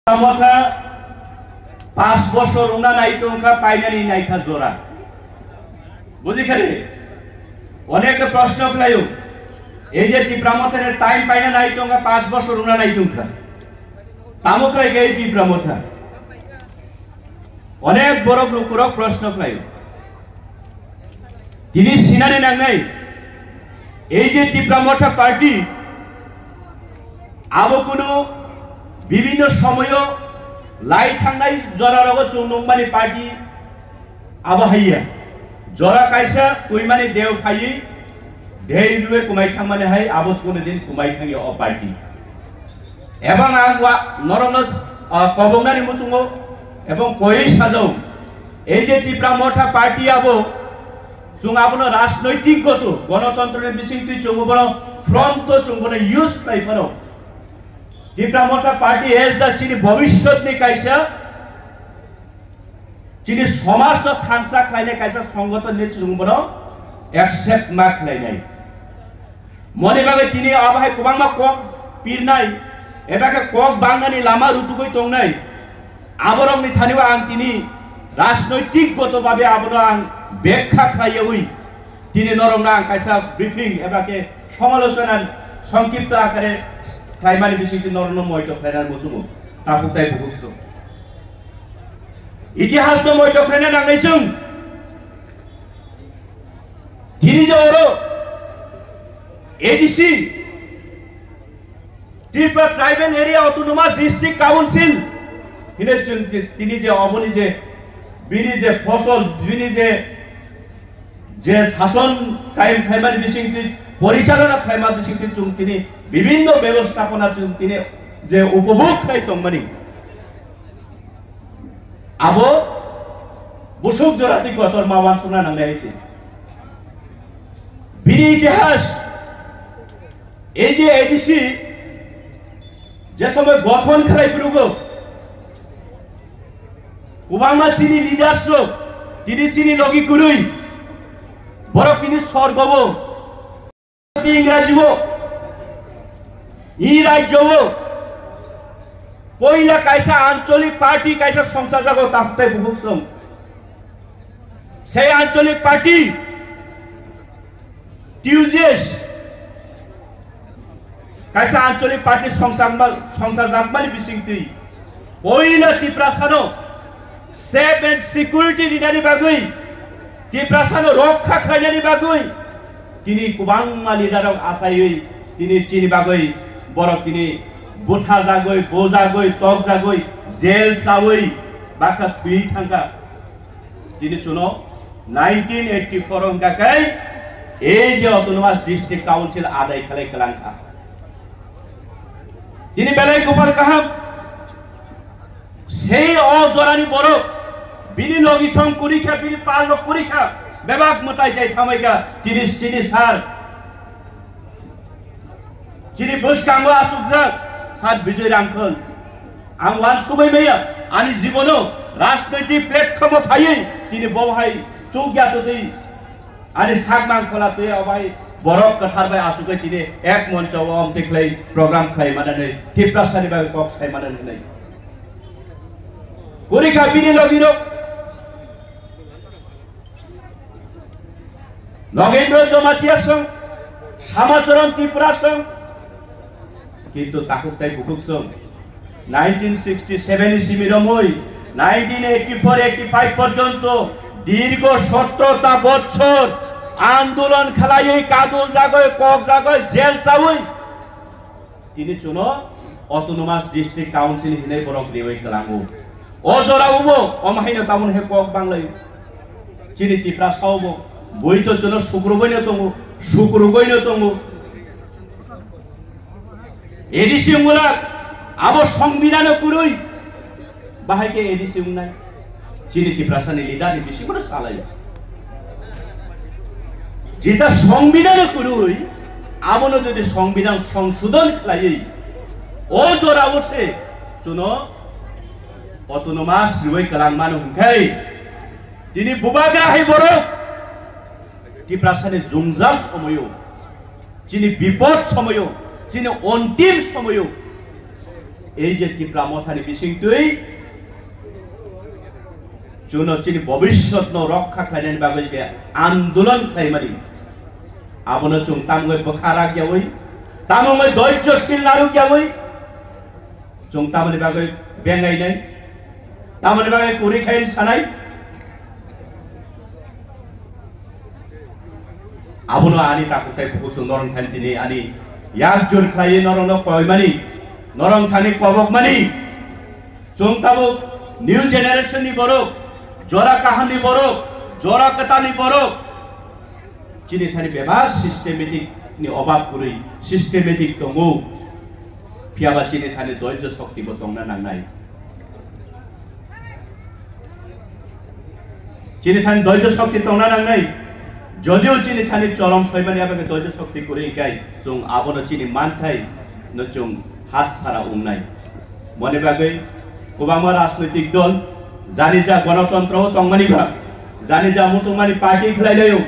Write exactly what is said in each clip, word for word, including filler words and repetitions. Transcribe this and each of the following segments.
Motha pas bosor wngna nai tongkha, painani naikha jora. Bujikhani? Onekta proshno khlaio. Ei je Tipra Mothani time paina nai tongkha, pas bosor wngna nai tongkha. Tamo khlai khe ei Tipra Motha? Onek borok lukurok proshno khlaio. Tini sinani nangnai, ei je Tipra Motha party, abo kunu bibhinno somoyo lai thangnai jorarogo chwng nukmani party abo haiya. Jora kaisa twimani deu phaiwi, dei rwui kumai thangmani hai abo kunu din kumai thangya o party. Ebong ang wa-, norokno, ah, kobongnani muchungo ebong koi sajao. Ei je Tipra Motha party abo, chwng abono rajnoitik goto, gonotontroni bisingtwi chwng bono front to chwng bono use khlai phano. Tipra Motha party as the chini bhobishyotni kaisa, chini somajno thansa khlainai kaisa songgoton hinwi chwng bono accept ma khlainai. Moni bagwi tini abo hai kwbangma kok pirnai, eba khe kok bangnani lama rutugwi tongnai. Aborokni thani o ang tini rajnoitik goto babe abono ang bekha khlaiyawi tini norokno ang kaisa briefing eba khe somalochona songkipto akare khlaimani bisingtwi norokno moito khlainani muchungo takhuk tai bukhuk song. Itihasno moito khlaina nangnai chwng. Tini je oro A D C, Tripura Tribal Area Autonomous District Council, hine chwng ti-, tini je oboni je, bini je phosol, bini je, je sason kayem khlaimani bisingtwi, porichalona khlaima bisingtwi chwng tini bibhinno bebostapona chwng tini je upobhog khlai tongmani. Abo busuk jorati kotor ma wansukna nangnai hai se. Bini itihas, ei je A D C je somoi gothon khlai phuru go, kwbangma chini leaders rok, tini chini logi kwrwi, borok tini sorgo o. Ingraji o, i rajyo o, poila kaisa ancholik party kaisa songchajago takhuk tai bukhuk song. Sei ancholik party, T U J S, kaisa ancholik party songchakma-, songchajakmani bisingtwi poila Tiprasano safe and security rinani bagwi, Tiprasano rokha khlainani bagwi tini kwbangma leader rok achaiwi tini chini bagwi borok tini buthajagwi, bujagwi, tokjagwi, jail chawi baksa thwi thangkha. Tini chuno nineteen eighty-four wngkha khe ei je Autonomous District Council adai khlai kwlangkha. Tini belai kwpal kaham. Sei o jorani borok, bini logi song kwrwi kha, bini pal rok kwrwi kha, bebak mwtai chai thamai kha, tini sini sir. Chini bwskango achukjak sir Bijoy Rangkhol. Ang wansugwi maya, ani jibono rajnoitik platform o phaiwi tini bo hai chukya twi. Ani sak mang khola twi o bai borok kwthar bai achugwi tini ek moncho o omtwi khlai program khlai manani Tiprasani bagwi kok sai manani hinwi. Kwrwi kha bini logi rok. Nogendro Jamatia song, Samacharan Tripura song, kintu takhuk tai bukhuk song. Nineteen sixty-seven ni simi romwi nineteen eighty-four eighty-five porjonto dirgho sotrota botchor andolon khlaiwi, kadul jagoi, kok jagoi, jail chawi tini chuno Autonomous District Council hinwi borok riwi kwlango. O jora ubo, omo haino tamoni hai kok banglai. Chini Tiprasa ubo, bui to chuno sukruboi no tongo, sukruboi no tongo. A D C wngmulak, abo songbidano kwrwi, bahai khe A D C wngnai. Chini Tiprasani leader ni bisingo no salai. Jeta songbidano kwrwi, abono jodi songbidan songsodon khlaiwi, o jorao se chuno autonomous riwi kwlang mano hwnkhe, tini bubagra hai borok Tiprasani jwngjal somoyo, chini bipod somoyo, chini ontim somoyo, Ei je Tipra Mothani bisingtwi chwngno chini bobiswtno rokha khlainani bagwi je andolon khlaimani, abono chwng tamungwi bwkha rak yawi, tamungwi doijjo sil narwk yawi, chwng tamoni bagwi bengainai, tamoni bagwi kwrwi khain sanai. Abono ani takhuk tei bukhuk chwng norong thani tini ani yak jur khlaiwi norongno koimani, norong thani kobokmani. Chwng tabuk new generation ni borok, jora kaham ni borok, jora kwtal ni borok. Chini thani bebak systematic ni obab kwrwi, systematic tongo. Phiyaba chini thani doijjo shokti bo tongna nangnai. Chini thani doijjo shokti tongna nangnai. Jodio chini thani chorom soimani abagwi doijjo shokti kwrwi hinkhe chwng abono chini manthai no chwng hat sara wngnai. Moni bagwi kwbangma rajnoitik dol, jani ja gonotontro o tongmani ba, jani ja muchungmani party khlai laio,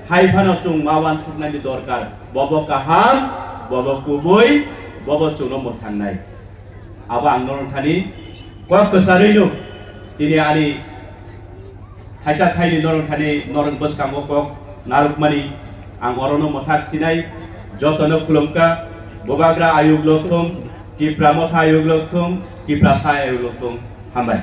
hai phano chwng ma uansuknani dorkar. Bobo kaham, bobo kubui, bobo chwngno mwthangnai. Abo ang norong thani kok kwcharwi no tini ani thaisa thaini norong thani norong bwskango kok narwkmani ang orono mwthak sinai. Jotono khulumkha, Bubagra ayuk lokthung, Tipra Motha ayuk lokthung, Tiprasa ayuk lokthung. Hambai.